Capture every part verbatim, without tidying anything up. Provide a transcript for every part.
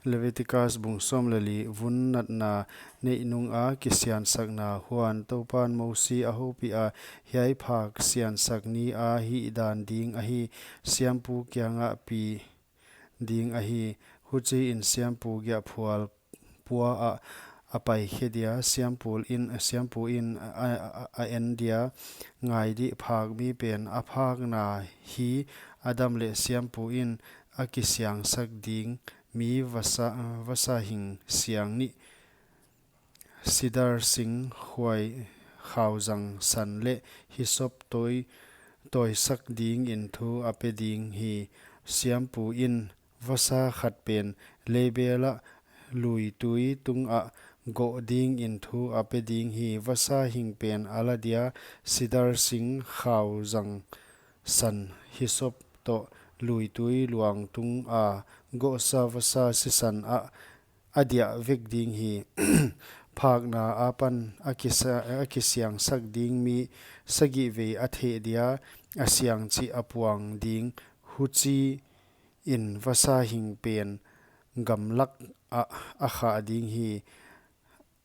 Leviticus bung sawm leh li. Vun natna neih nunga kisiansakna. Huan Toupan Mosi a houpiha, hiai phak siansak ni a hihdan ding ahi, siampu kiangah pi ding ahi. Huchiin siampu giahphual pua ah a paikhe dia, siampu in, siampu in a, a, a, a en dia, ngai di, phak mi pen a phakna hi a dam leh siampu in a kisiangsak ding mi vasa, vasa hing siang nih, sidar sing huai khauzang san leh hisop tawi, tawisak dingin thu a pe ding hi. Siampu in vasa khat pen leibel ah luitui tungah goh dingin thu a pe ding hi. Vasa hing pen a la dia, sidar sing khauzang san hisop toh luitui luang tunga gohsa vasa sisan ah a diah vek ding hi. Phakna apan a kisa-, a kisiangsak ding mi sagih vei a theh dia, a siang chih a puang ding. Huchiin vasa hing pen gamlak ah a khah ding hi.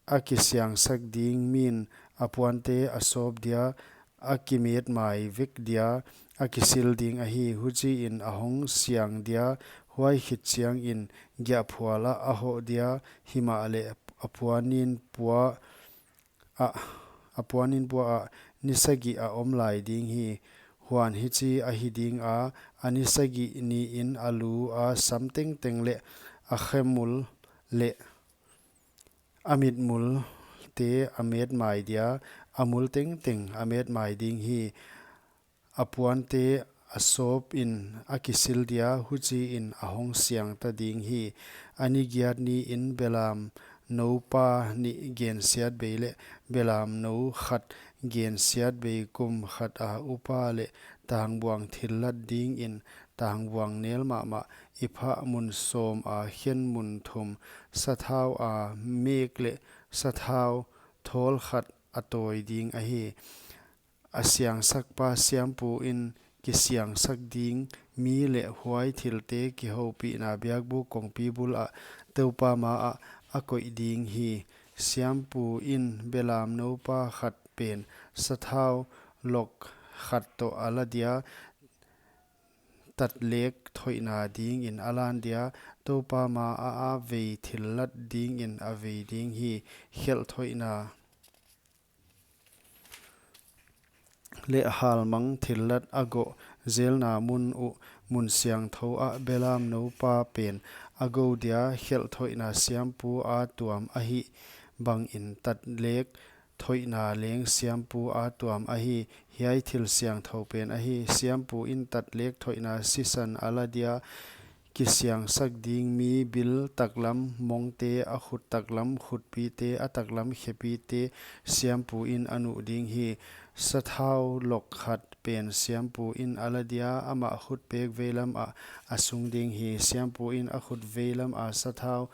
A kisiangsak ding min a puante a sawp dia, a kimetmai vek dia, a kisil ding ahi. Huchiin a hong siang dia, huai khit chiangin giahphual ah a hoh dia, himahleh a puanin pua ah, a puanin pua ah ni sagih a om lai ding hi. Huan hichi ahi dinga, a ni sagih niin a lu a sam tengteng leh a khemul leh a mitmul te a metmai dia, a mul tengteng a metmai ding hi. A puante a sawpin a kisil dia, huchiin a hong siang ta ding hi. A ni giat niin belamnou pa nih gensiatbei leh belamnou khat gensiatbei kum khat a upa leh tangbuang thillat dingin tangbuang nel mahmah, i phah mun sawm a khen mun thum sathau a mek leh sathau thawl khat a tawi ding ahi. A siangsakpa siampu in kisiangsak ding mi leh huai thilte kihoupihna biakbuk kongpi bul ah Toupa ma ah a koih ding hi. Siampu in belamnou pa khat pen sathau lok khat toh a la dia, tatlek thoihna dingin a lan dia, Toupa ma ah a vei thillat dingin a vei ding hi. Khelh thoihna leh halmang thillat a goh zelna mun uh mun siangthou ah belamnou pa pen a gou dia. Khelh thoihna siampu a tuam ahih bangin tatlek thoihna leng siampu a tuam ahi. Hiai thil siangthou pen ahi. Siampu in tatlek thoihna sisan a la dia, kisiangsak ding mi bil taklam mongte, a khut taklam khutpite, a taklam khepite siampu in a nuh ding hi. Sathau lok khat pen siampu in a la dia, amah khut pek veilam ah a sung ding hi. Siampu in a khut veilam a sathau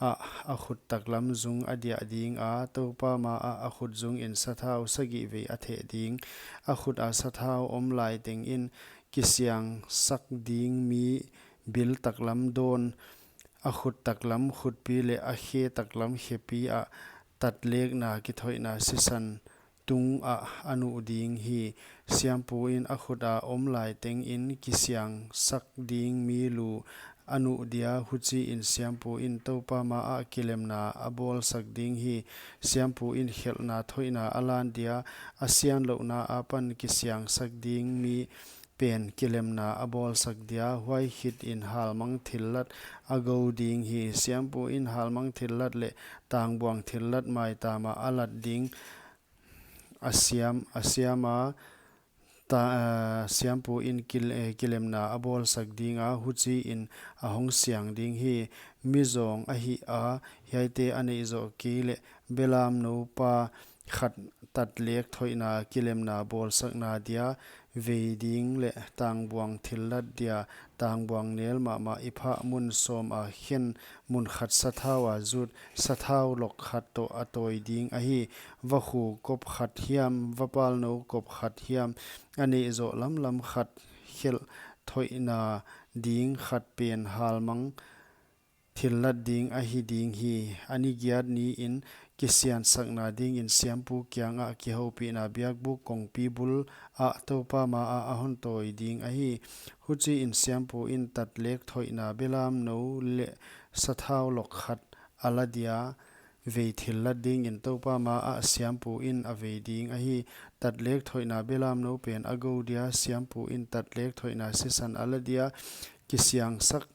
ah a khut taklam zung a diah dinga, Toupa ma ah a khut zungin sathau sagih vei a theh ding. A khut a sathau om lai tengin kisiangsak ding mi bil taklam dawn, a khut taklam khutpi leh a khe taklam khepi ah tatlekna kithoihna sisan tung ah a nuh ding hi. Siampu in a khut a om lai tengin kisiangsak ding mi lu a nuh dia, huchiin siampu in Toupa ma ah kilemna a bawlsak ding hi. Siampu in khelhna thoihna a lan dia, a sianlouhna apan kisiangsak ding mi pen kilemna a bawlsak dia, huai khitin halmang thillat a gou ding hi. Siampu in halmang thillat leh tangbuang thillat maitam ah a lat ding, a siam, a siam a, ta, eh, siampu in kil-, eh, kilemna a bawlsak dinga, huchiin a hong siang ding hi. Mizawng ahih a, hiaite a neih zoh kei leh belamnou pa khat tatlek thoihna kilemna bawlsakna dia vei ding leh tangbuang thillat dia tangbuang nel mahmah, i phah mun sawm a khen mun khat sathau a zut, sathau lok khat toh a tawi ding ahi. Vakhu kop khat hiam, vapalnou kop khat hiam, a neih zoh lamlam khat khelh thoihna ding khat pen halmang thillat ding ahi ding hi. A ni giat ni in kisiansakna dingin siampu kiangah kihoupihna biakbuk kongpi bul ah Toupa ma ah a hon tawi ding ahi. Huchiin siampu in tatlek thoihna belamnou leh sathau lok khat a la dia vei thillat dingin Toupa ma ah siampu in a vei ding ahi. Tatlek thoihna belamnou pen a gou dia siampu in tatlek thoihna sisan a la dia, kisiangsak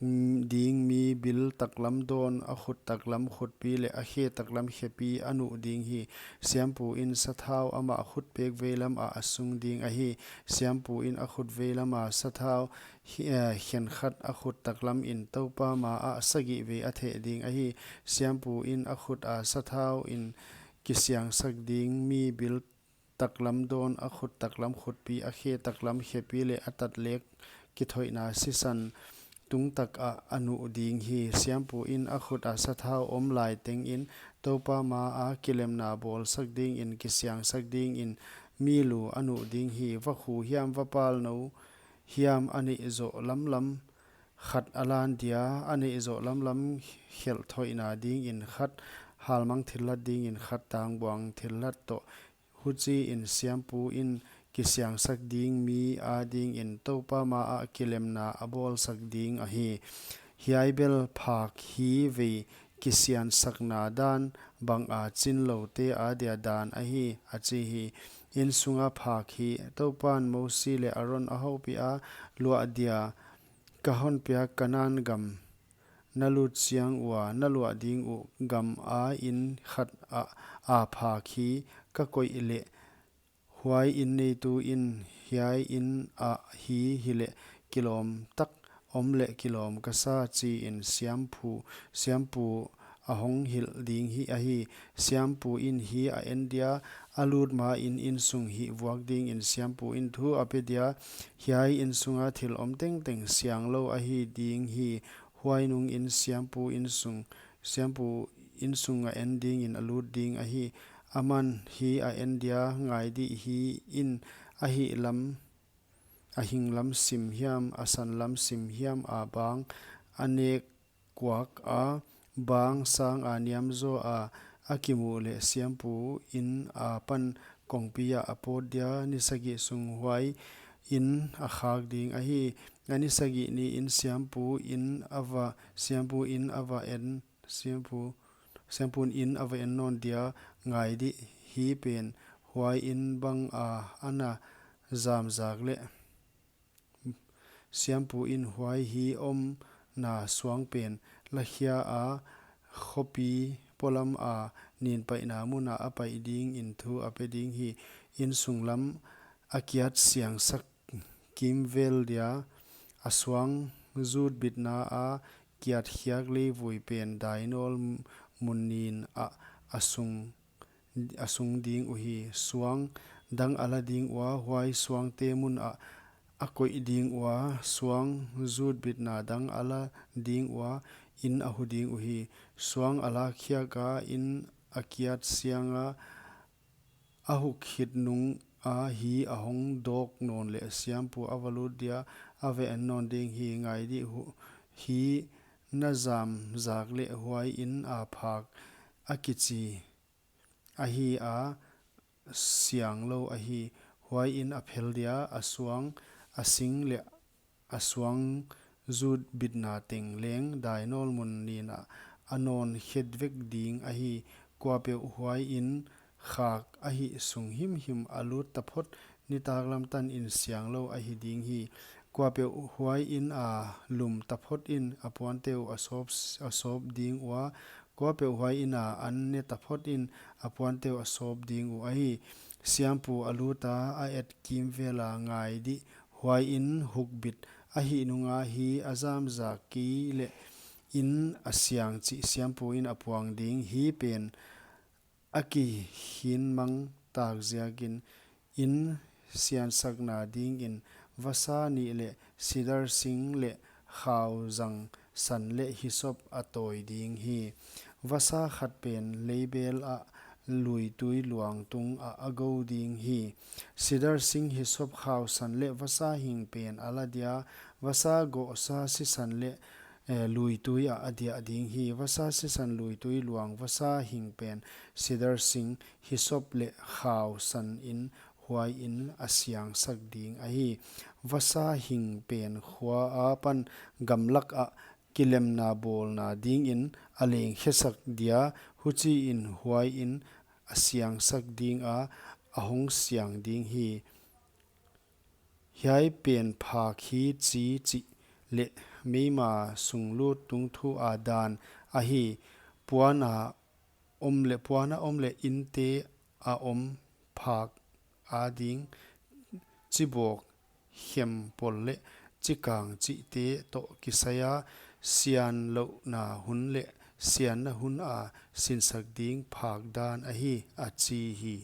ding mi bil taklam dawn, a khut taklam khutpi leh a khe taklam khepi a nuh ding hi. Siampu in sathau amah khut pek veilam ah a sung ding ahi. Siampu in a khut veilam a sathau hi, eh, khenkhat a khut taklam in Toupa ma ah sagih vei a theh ding ahi. Siampu in a khut a sathau in kisiangsak ding mi bil taklam dawn, a khut taklam khutpi, a khe taklam khepi leh a tatlek kithoihna sisan tungtak ah a nuh ding hi. Siampu in a khut a sathau om lai tengin Toupa ma ah kilemna bawlsak dingin kisiangsak dingin mi lu a nuh ding hi. Vakhu hiam vapalnou hiam a neih zoh lamlam khat a lan dia, a neih zoh lamlam khelh thoihna dingin khat, halmang thillat dingin khat, tangbuang thillat toh. Huchiin siampu in kisiangsak ding mi a dingin Toupa ma ah kilemna a bawlsak ding ahi. Hiai bel phak hi vei kisiansakna dan bang a chinloute a dia dan ahi, a chi hi. Insunga phak hi. Toupan Mosi leh Aron a houpih a, luah dia ka hon piak Kanan gam na lut chiang ua na luah ding uh gam a inn khat ah a phak hi. Ka koih leh huai inn neitu in hiai inn ah hi hileh kilawm tak om leh kilawm ka sa, chiin siampu, siampu a hong hilh ding hi ahi. Siampu in hi a en dia, a lut ma in insung hihvuak dingin siampu in thu a pe dia, hiai insunga thil om tengteng sianglou ahi ding hi. Huai nungin siampu insung, siampu insung a en dingin a lut ding ahi. Aman hi a en dia, ngai dih, hi in a hihlam, a hinglam sim hiam, a sanlam sim hiam a bang, a nek kuak a bang sang a niam zaw a, a kimuh leh siampu in a pan kongpi ah a pawt dia, ni sagih sung huai in a khak ding ahi. A ni sagih ni in siampu in a va, siampu in a va en, siampu, siampu in a va en nawn dia, ngai dih, hi pen huai in bang a ana zamzak leh siampu in huai hi omna suang pen lakhia a, khopi polam a ninpaihna mun ah a paih dingin thu a pe ding hi. Insung lam a kiat siangsak kimvel dia, a suang zutbitna a kiat khiak leivui pen dainawl mun nin ah a sung a sung ding uhi. Suang dang a la ding ua, huai suangte mun ah a koih ding ua, suang zutbitna dang a la ding ua, in a hu ding uhi. Suang a la khiak a, in a kiat siang a, a huk khit nung a hi a hong dawk nawn leh siampu a va lut dia, a va en nawn ding hi. Ngai dih, hu, hi na zamzak leh huai in a phak a kichi ahi a, sianglou ahi. Huai in a phel dia, a suang, a sing leh a suang zutbitna teng leng dainawl mun nin ah a nawn khet vek ding ahi. Kuapeuh huai in khak a hih sung himhim a lut taphot nitaklam tan in sianglou ahi ding hi. Kuapeuh huai in a lum taphot in a puante uh a sawp, a sawp ding ua, kuapeuh huai in a an ne taphot in a puante uh a sawp ding uh ahi. Siampu a lut a, a et kimvel a, ngai dih, huai in hukbit a hih nung a, hi a zamzak kei leh in a siang chih siampu in a puang ding. Hi pen a kikhinmang tak ziakin in siansakna dingin vasa nih leh sidar sing leh khauzang san leh hisop a tawi ding hi. Vasa khat pen leibel ah luitui luang tung ah a gou ding hi. Sidar sing, hisop, khausan leh vasa hing pen a la dia, vasa gawhsa sisan leh eh, luitui ah a diah ding hi. Vasa sisan luitui luang, vasa hing pen sidar sing, hisop leh khau san in huai in a siangsak ding ahi. Vasa hing pen khua apan gamlak ah kilemna bawlna dingin a lengkhesak dia, huchiin huai in a siangsak dinga, a hong siang ding hi. Hiai pen phak hi chi chih leh meima sunglut tungthu a dan ahi. Puana om leh, puana om leh inte a om phak ading chibawk, khempol leh chikang chihte toh kisai a, sianlouhna hun leh sianna hun a sinsak ding phak dan ahi, a chi hi.